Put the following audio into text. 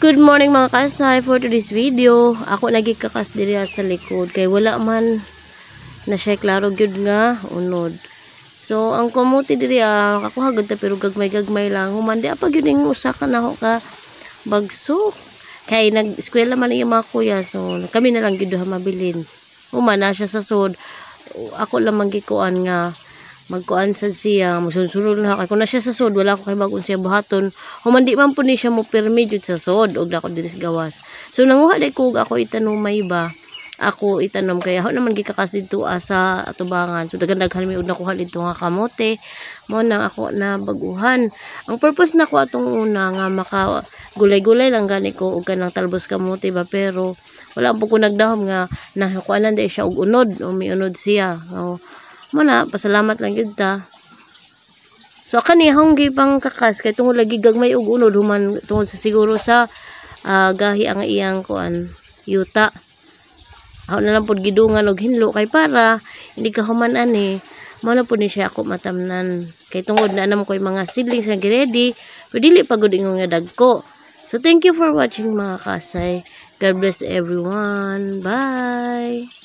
Good morning, mga kasay. For today's video, ako nagikakas diri sa likod kay wala man na siya klaro gyud nga unod. So ang kamote diri, ako hagod ta, pero gagmay-gagmay lang. Human di pa gyud ning usa ka naho ka bagsok. Kay nag-eskwela man iya mga kuya, so kami na lang gyud duha mabilin. Human na siya sa sud. Ako lang man gikuan nga magkuan sad siya, musunod na kay kun na siya sa sud, wala ko kay bag-on siya buhaton. Human di man pud ni siya mo pirmi jud sa sud og dako diri sa gawas. So nanguha day ko og ako itanumay ba, ako itanom, kay ako naman gikakas didto sa atubangan. So daghan-daghan mi og nakuha didto nga kamote. Mo nang ako na baguhan ang purpose nako atong una nga maka gulay-gulay lang gani ko og kanang talbos kamote ba, pero wala po ko nagdahom nga nakuanan day siya og unod o miunod siya. Oh, mo na, pasalamat lang gyud ta. So kani akong gipang kakas kay tungod lagi gagmay og unod, human tungod sa siguro sa gahi ang iyang kuan yuta. Ako na lang pud gidungan og hinlo kay para hindi ka human ani. Mo na pud ni siya ako matamnan kay tungod na namo koy mga seedlings nga ready, pero dili pa gud ingon nga dagko. So thank you for watching, mga kasay. God bless everyone. Bye.